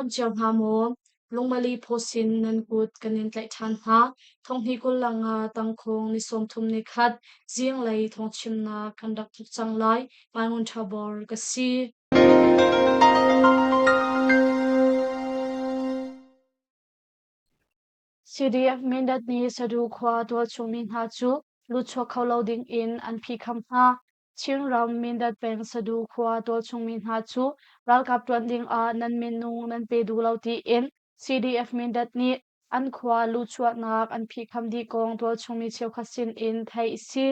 Tam cio hna maw? Lungmali phaw sin nan kut kan in tlaih ṭhan hna. Thonghni 25 tangkhawng ni 31 zinglei thawngchimnak kan rak thawk cang lai. Mai Ngun Ṭha Bor ka si. CDF Mindat nih Sadu khua tualchung mi hna cu lutchuak kho lo ding in an phihkham hna. Chinram Mindat peng Sadu khua tualchung mi hna cu ralkap ṭuan ding ah nan minung nan pe duh lo tiin CDF Mindat nih an khua luhchuahnak an phihkham dih kong tualchung mi cheukhat sin in theih a si.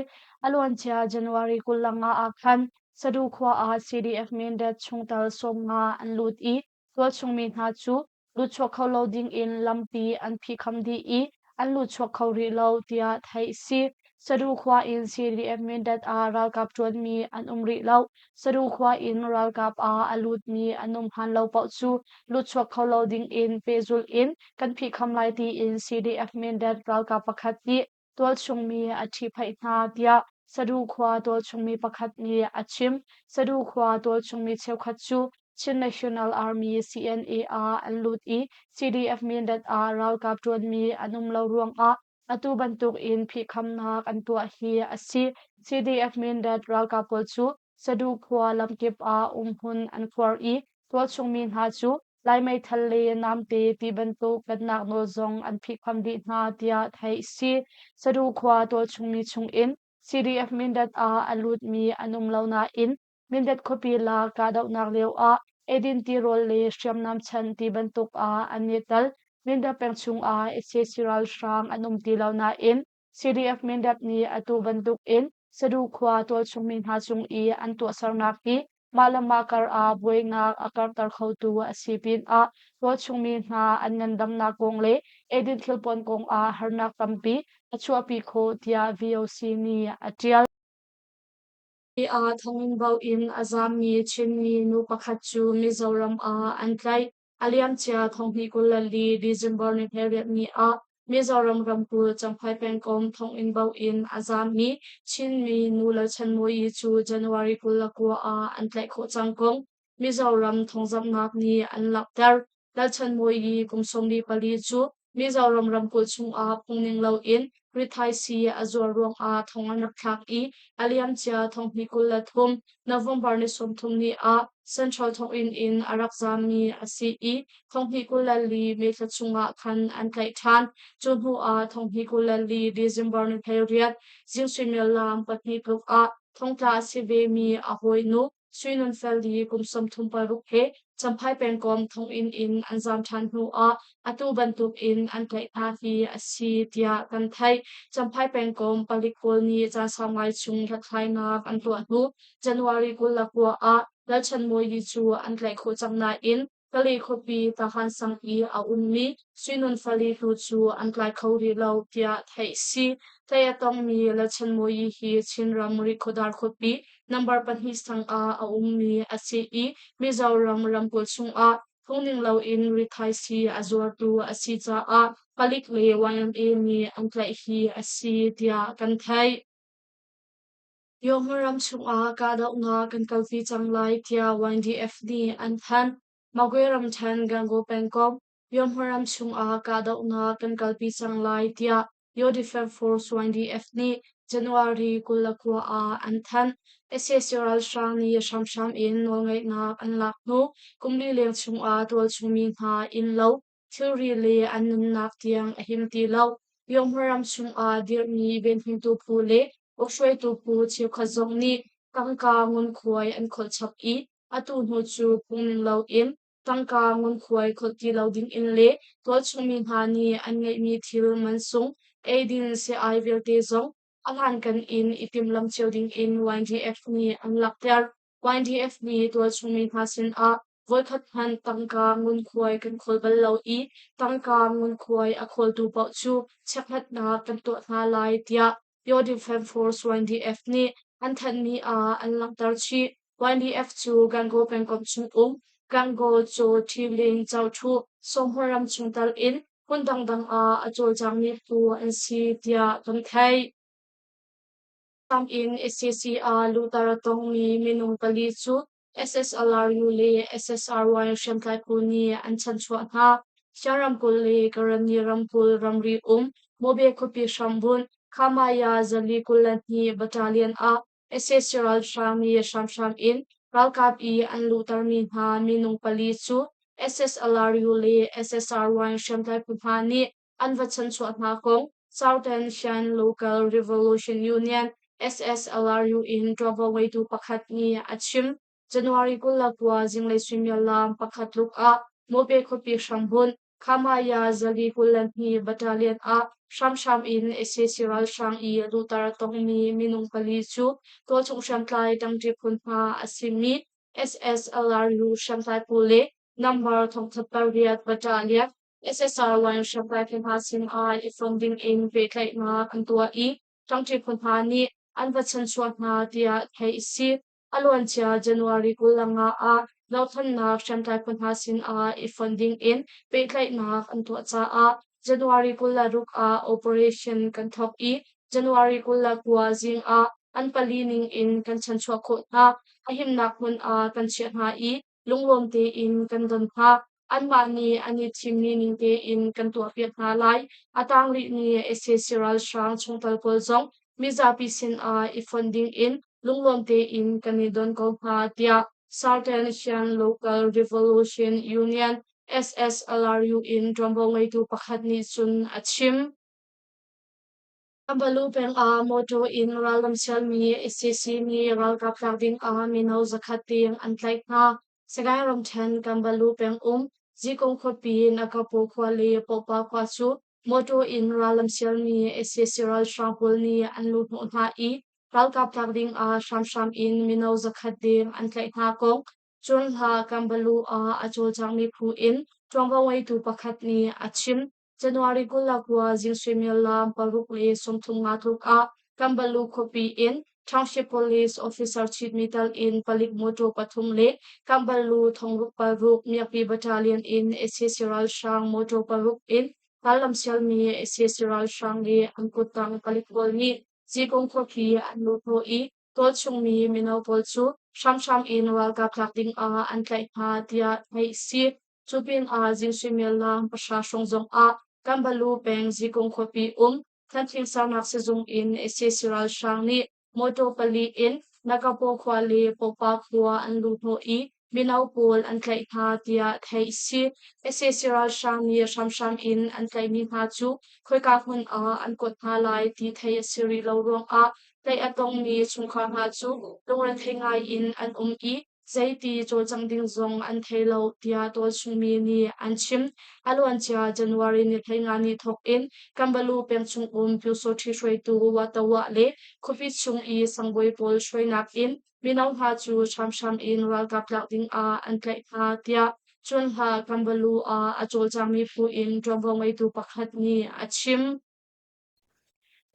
A luancia January 25 ah khan Sadu khua ah CDF Mindat chungtel 50 an lut i Tualchung mi hna cu lutchuak kho lo dingin lampi an phihkham dih i an lutchuak kho rih lo tiah theih a si. Sadu khua in CDF Mindat ah ralkap ṭuanmi an um rih lo. Sadu khua in ralkap ah a lutmi an um han lo paoh cu lutchuak kho lo dingin pehzulh in kan phihkham lai tiin CDF Mindat ralkap pakhat nih tualchung mi a ṭhihphaih hna tiah Sadu khua tualchung mi pakhat nih a chim. Sadu khua tualchung mi cheukhat cu Chin National Army CNA ah an lut i CDF Mindat ah ralkap ṭuanmi an um lo ruangah atu bantuk in phihkhamnak an tuah hi a si. CDF Mindat ralkap pawl cu Sadu khua lamkip ah umhmun an khuar i tualchung mi hna cu Lai meithal le namte ti bantuk tlanhnak nawl zong an phihkham dih hna tiah theih a si. Sadu khua tualchung mi chungin CDF Mindat ah a lutmi an um lo nain Mindat khuapi lak kahdohnak lio ah eidin tirawl le hriamnam chan ti bantuk ah an i tel. Mindat peng chungah sac ralhrang an um ti lo nain CDF Mindat nih atu bantuk in Sadu khua tualchung mi hna cung i an tuahsernak hi mah le mah kar ah buainak a karhter khotu a si pinah tualchung mi hna an ngandamnak kong le eidin thilpuan kong ah harnak tampi a chuahpi khawh tiah VOC nih a ṭial. Ah thonginn bo in a zaammi Chinmi nu pakhat cu Mizoram ah an tlaih. A liamcia thonghnih 24 December ni 18 ni ah Mizoram ramkulh Champhai pengkomh thonginn bo in a zaammi Chinmi nu Lalchanmawii cu January 29 ah an tlaih khawh cang kong Mizoram thawngzamhnak nih an langhter. Lalchanmawii kum 44 cu Mizoram ramkulh chungah phungning loin rithaisii a zuar ruangah thong an rak thlak i a liamcia thonghnih 23 November ni 30 ni ah Central thonginn in a rak zaammi a si i thonghnih 24 May thla chungah khan an tlaih ṭhan. Cu hnu ah thonghnih 24 December ni 18 zing suimilam 2 tluk ah thongtla a si vemi a hawinu Sui Nun Fel hi kum 36 he Champhai pengkomh thonginn in an zaam ṭhan hnu ah atu bantuk in an tlaih hna hi a si tiah kan theih. Champhai pengkomh palik pawl nih caan sau ngai chung hlathlainak an tuah hnu January 29 ah Lalchanmawii cu an tlaih khawh cang nain Kali khuapi Tahan sang i a ummi Sui Nun Fali tu cu an tlai kho rih lo tiah theih a si. Tlaih a tongmi Lalchanmawii hi Chinram Rihkhawdar khuapi number 2 sang ah a ummi a si i Mizoram ramkulh chungah phungning loin rithaisii a zuartu a si caah palik le YMA nih an tlaih hi a si tiah kan theih. Myanmar ram chungah kahdohnak kan kalpi cang lai tiah YDF nih an thanh. Magwe ramṭhen Gangaw pengkomh Myanmar ram chungah kahdohnak kan kalpi cang lai tiah Yaw Defense Force YDF nih January 29 ah an thanh. Sac ralhrang nih hramhram in nawlngeihnak an lak hnu kum li leng chungah tualchung mi hna innlo thilri le an nunnak tiang a him ti lo. Myanmar ram chungah dirhmi venhimtu phu le ukhruaitu phu cheukhat zong nih tangka ngunkhuai an kholh chap i atu hnu cu phungning loin tangka ngunkhuai kholh ti lo dingin le tualchungmi hna nih an ngeihmi thil mansung eidin sii-ai vialte zong a hlankan in i timhlamh cio dingin YDF nih an langhter. YDF nih tualchungmi hna sinah voikhat hmanh tangka ngunkhuai kan khawl bal lo i tangka ngunkhuai a khawltu paoh cu chekhlatnak kan tuah hna lai tiah Pure Defense Force YDF nih an thanhmi ah an langhter chih. YDF cu Gangaw pengkomh chungum Gangaw, Caw, Ṭhiling, Cauṭhu, Sawhmua ram chung tal in hmun dangdang ah a cawlcangmi phu an si tiah kan theih. Tam in sac ah luhter a tongmi minung pali cu. SSLRU le SSRY hriamtlai phu nih an chanchuah hna. Shan ramkulh le Karenni ramkulh ramri um Mobe khuapi hrambunh Khamaya zali 22 Battalion ah sac ralhrang nih hramhram in ralkap i an luhtermi hna minung pali cu SSLRU le SSRY hriamtlai phu hna nih an va chanchuah hna kong Southern Shan Local Revolution Union SSLRU in ṭuanvo ngeitu pakhat nih a chim. January 29 zinglei suimilam pakhat tluk ah Mobe khuapi hrambunh Khamaya zali 22 Battalion ah hramhram in sac ralhrang i luhter a tongmi minung pali cu tualchung hriamtlai ṭangṭi phun hna a simi SSLRU hriamtlai phu le number 1008 Battalion SSR hriamtlai phu hna sinah i fonh ding in pehtlaihnak an tuah i ṭangṭi phu hna nih an va chanchuah hna tiah theih a si. A luancia January 25 ah dothlennak hriamtlai phu hna sinah i fonh ding in pehtlaihnak an tuah caah January 26 ah operation kan thawk i January 29 zing ah an pali ning in kan chanchuah khawh hna. A himnak hmun ah kan chiah hna i lunglawm tein kan don hna. Anmah nih an i thimmi ning tein kan tuahpiak hna lai. A tang rihmi sac ralhrang chungtel pawl zong mizapi sinah i fonh dingin lunglawm tein kan i don ko hna, tiah Southern Shan Local Revolution Union SSLRU in ṭuanvo ngeitu pakhat nih cun a chim. Kambalu peng ah mawṭaw in ralram sialmi sac nih ralkap tlak ding ah mino zakhat tiang an tlaih hna. Sagaing ramṭhen Kambalu peng um Zikung khuapi Nakapu khua le Popa khua cu mawṭaw in rallam sialmi sac ralhrang pawl nih an luhhnawh hna i ralkap tlak ding ah hramhram in mino zakhat deng an tlaih hna kong cun hla Kambalu ah a cawlcangmi phu in ṭuanvo ngeitu pakhat nih a chim. January 29 zing suimilam 6:35 tluk ah Kambalu khuapi in Township Police Officer chitmi tal in palik mawṭaw pathum le Kambalu thongruk paruk miakpi battalion in sac ralhrang mawṭaw paruk in rallam sialmi sac ralhrang le an kuttang palik pawl nih Zikung khuapi an luhhnawh i tualchungmi mino pawl cu hramhram in ralkap tlak ding ah an tlaih hna tiah theih a si. Cu pinah zing suimilam pahra hrawng zongah Kambalu peng Zikung khuapi um Thanthling sernak sizung in sac ralhrang nih mawṭaw pali in Nakapaw khua le Popa khua an luhhnawh i mino pawl an tlaih hna tiah theih a si. Sac ralhrang nih hramhram in an tlaihmi hna cu khoika hmun ah an kuat hna lai ti theih a si rih lo ruangah tlaih a tongmi chungkhar hna cu lungrethei ngai in an um i zeiti cawlcangh ding zong an thei lo tiah tualchungmi nih an chim. A luancia January ni 15 ni thawk in Kambalu peng chung um Pyusawṭhi hruaitu Watawah le khuapi chung i sangbawi pawl hruainak in mino hna cu hramhram in ralkap tlak ding ah an tlaih hna tiah Cunhla Kambalu ah a cawlcangmi phu in ṭuanvo ngeitu pakhat nih a chim.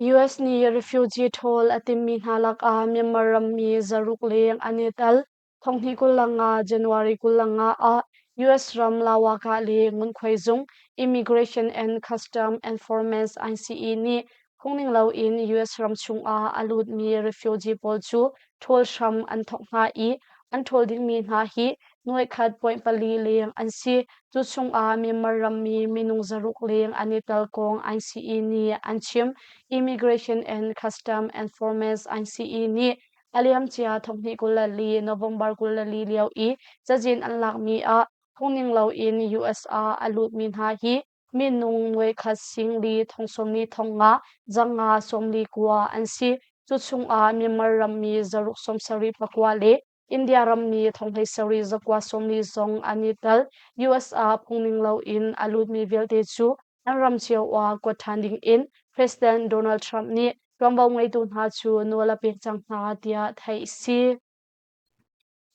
US nih refugee ṭhawl a timmi hna lakah Myanmar rammi zaruk leng an i tel. Thonghnih 25 January 25 ah US ram Lawakah le Ngunkhuai zung Immigration and Custom Enforcement ICE nih phungning loin US ram chungah a lutmi refugee pawl cu ṭhawl hram an thawk hna i an ṭhawl dingmi hna hi 1.4 leng an si. Cu chungah Myanmar rammi minung zaruk leng an i tel kong ICE nih an chim. Immigration and Custom Enforcement ICE nih a liamcia thonghnih 24 November 24 lio i cazin an lakmi ah phungning loin US ah a lutmi hna hi minung nuaikhat singli thongsawmli thongnga zanga 49 an si. Cu chungah Myanmar rammi zaruk 74 le India rammi thonghlei sarih zakua 40 zong an i tel. US ah phungning loin a lutmi vialte cu an ram cio ah kuat ṭhan ding in President Donald Trump nih ṭuanvo ngeitu hna cu nawl a pek cang hna tiah theih a si.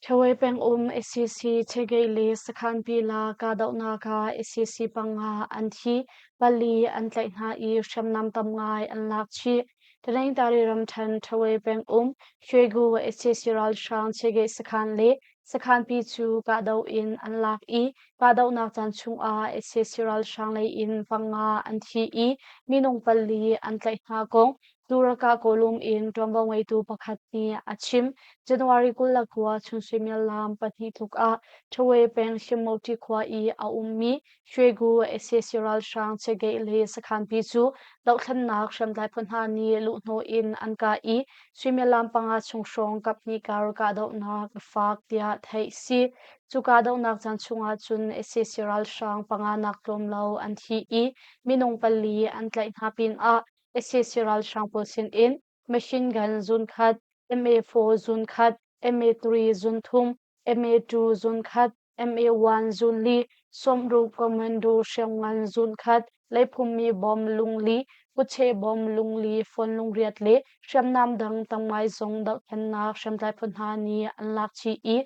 Ṭhawei pengum sac Chegei le Sakhan Pila kahdohnak ah sac panga an thi, pali an tlaih hna i hriamnam tam ngai an lak chih. Taningtari ramṭhen Ṭhawei pengum Shwegu sac ralhrang Chegei sakhan le sakhanpi cu kahdoh in an lak i kahdohnak caan chungah sac ralhrang lei in panga an thi i minung pali an tlaih hna kong Duraka Kawlum in ṭuanvo ngeitu pakhat nih a chim. January 29 chun suimilam 2 tluk ah Ṭhawe peng Hlimmoti khua i a ummi Shwegu sac ralhrang chegeih le sakhanpi cu dohthlennak hriamtlai phu hna nih luhhnawh in an kah i suimilam 5 chung hrawng kaphnih kar kahdohnak a fak tiah theih si. Cu kahdohnak caan chungah cun sac ralhrang panganak tlawm lo an thi i minung pali an tlaih hna pinah sac ralhrang pawl sinin machine gun zunkhat, MA4 zunkhat, MA3 zunthum, MA2 zunkhat, MA1 zunli, sawmruk commando hriamngan zunkhat, leiphummi bom lungli, kutche bom lungli, phone lungriat le hriamnam dang tam ngai zong dohthlennak hriamtlai phu hna nih an lak chih i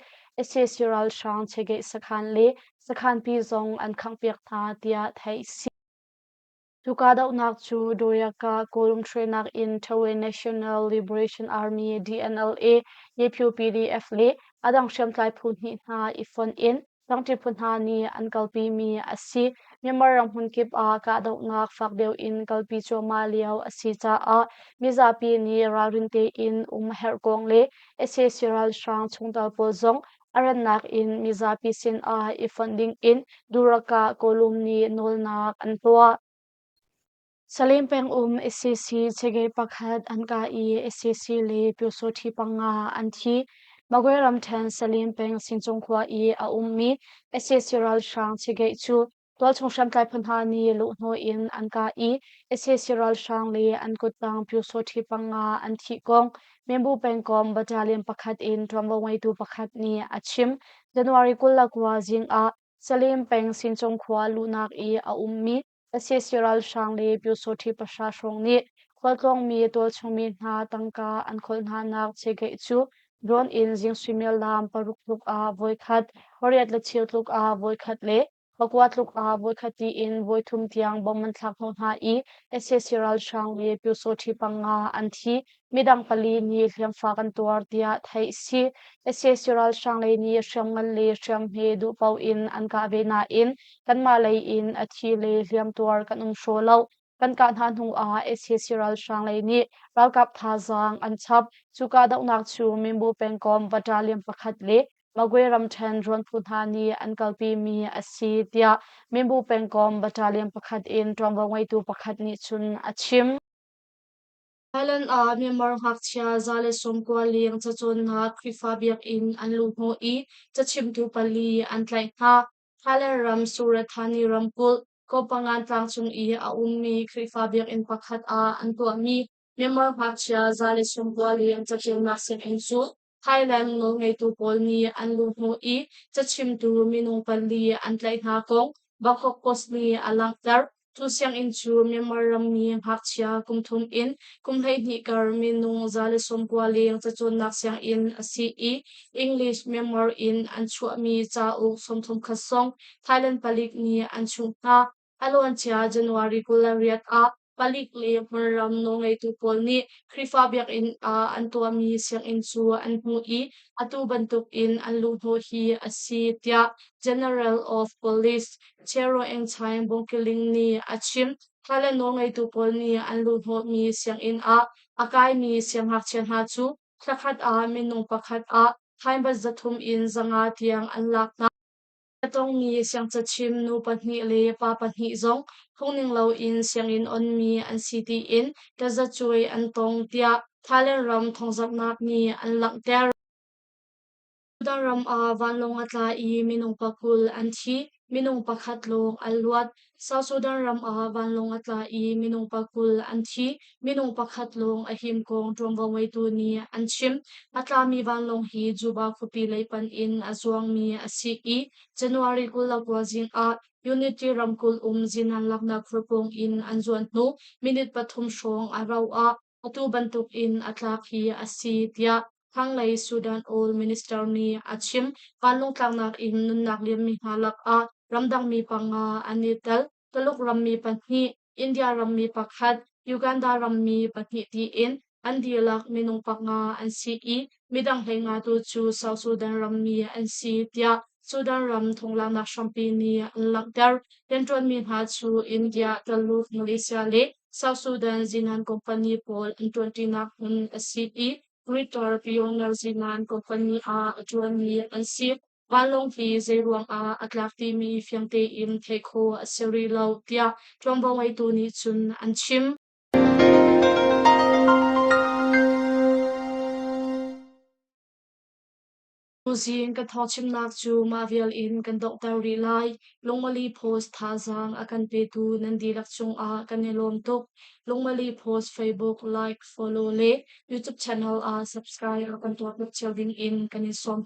sac ralhrang chegeih sakhan le sakhanpi zong an khanghpiak hna tiah theih si. Cu kahdohnak cu Doyaka Kawlum hruainak in Ṭhawe National Liberation Army DNLA, Yepyu PDF le a dang hriamtlai phu hnih hna i fonh in tlangṭi phu hna nih an kalpimi a si. Myanmar ram hmunkip ah kahdohnak fak deuh in kalpi cuahmah lio a si caah mizapi nih ralrin tein um a herh kong le sac ralhrang chungtel pawl zong a rannak in mizapi sinah i fonh dingin Duraka Kawlum nih nawlnak an tuah. Salim pengum sac chege pakhat an kah i sac le Pyosawṭhi panga an thi. Magwe ramṭhen Salim peng Singcung khua i a ummi sac ralhrang chigeih cu tualchung hriamtlai phu hna nih luhhnawh in an kah i sac ralhrang le an kuttang Pyosawṭhi panga an thih kong Minbu pengkomh battalion pakhat in ṭuanvo ngeitu pakhat nih a chim. January 29 zing ah Salim peng Sincung khua luhnak i a ummi sac ralhrang le Pyusawṭhi pahra hrawng nih khualtlawngmi tualchungmi hna tangka an kholh hnanak chegeih cu drone in zing suimilam 6 tluk ah voikhat, 8 le cheu tluk ah voikhat le 9 tluk ah voikhat tiin voithum tiang bomb an thlak hnawh hna i sac ralhrang le Pyusawṭhi panga an thi. Midang pali nih hliamfak an tuar tiah theih a si. Sac ralhrang lei nih hriamngan le hriamhme duh paoh in an kah ve nain kanmah lei in a thi le hliamtuar kan um hraw lo. Kan kah hna hnu ah sac ralhrang lei nih ralkap thazaang an chap. Cu kahdohnak cu Minbu pengkomh battalion pakhat le Magwe ramṭhen ruanphu hna nih an kalpimi a si tiah Minbu pengkomh battalion pakhat in ṭuanvo ngeitu pakhat nih cun a chim. Thailand ah Myanmar ngakchia 190 leng cacawnnak Khrihfa biakinn an luhhnawh i cachimtu pali an tlaih hna. Thailand ram Surat Thani ramkulh, Koh Phangan tlangcung i a ummi Khrihfa biakinn pakhat ah an tuahmi Myanmar ngakchia 190 leng cacawnnak sianginn cu Thailand nawlngeitu pawl nih an luhhnawh i cachimtu minung pali an tlaih hna kong Bangkok Post nih a langhter. Cu sianginn cu Myanmar rammi ngakchia kum thum in kum 12 kar minung 190 leng cacawnnak sianginn a si i English Myanmar in an chuahmi cauk 31 zong Thailand palik nih an chuh hna. A luancia January 28 ah palik le hmunram nawlngeitu pawl nih Khrihfa biakinn ah an tuahmi sianginn cu an hmuh i atu bantuk in an luhhnawh hi a si tiah General of Police Chero Engchaing Bungkiling nih a chim. Thailand nawlngeitu pawl nih an luhhnawhmi sianginn ah a kaimi siangngakchia hna cu thlakhat ah minung pakhat ah Thai baht 300 in 500 tiang an lak hna. A tongmi siangcachim nu pahnih le pa pahnih zong phungning loin sianginn onmi an si tiin tazacuai an tong tiah Thailand ram thawngzamhnak nih an langhter. Sudan ram ah vanlawng a tla i minung 20 an thi, minung pakhat lawng an luat. South Sudan ram ah vanlawng a tla i minung 20 an thi, minung pakhat lawng a him kong ṭuanvo ngeitu nih an chim. A tlami vanlawng hi Juba khuapi lei panh in a zuangmi a si i January 29 zing ah Unity ramkulh um zinan laknak khurpawng in an zuan hnu minute 3 hrawng a rauh ah atu bantuk in a tlak hi a si tiah thlanglei Sudan Oil Minister nih a chim. Vanlawng tlaknak in nunnak liammi hna lakah ramdangmi panga an i tel. Tuluk rammi pahnih, India rammi pakhat, Uganda rammi pahnih tiin an dihlak minung panga an si i midang 15 tu cu South Sudan rammi an si tiah Sudan ram thonglaknak hrampi nih an langhter. Rianṭuanmi hna cu India, Tuluk, Malaysia le South Sudan zinan company pawl an ṭuanṭinak hmun a si i Greater Pioneer Zinan company ah a ṭuanmi an si. Vanlawng hi zeiruang ah a tlak timi fiang tein theih khawh a si rih lo tiah ṭuanvo ngeitu nih cun an chim. Tuzing kan thawngchimnak cu mah vial in kan donghter rih lai. Lungmali Post thazaang a kan petu nan dihlak cungah kan i lawm tuk. Lungmali Post Facebook like, follow le YouTube channel ah subscribe a kan tuah piak cio ding in kan in sawm.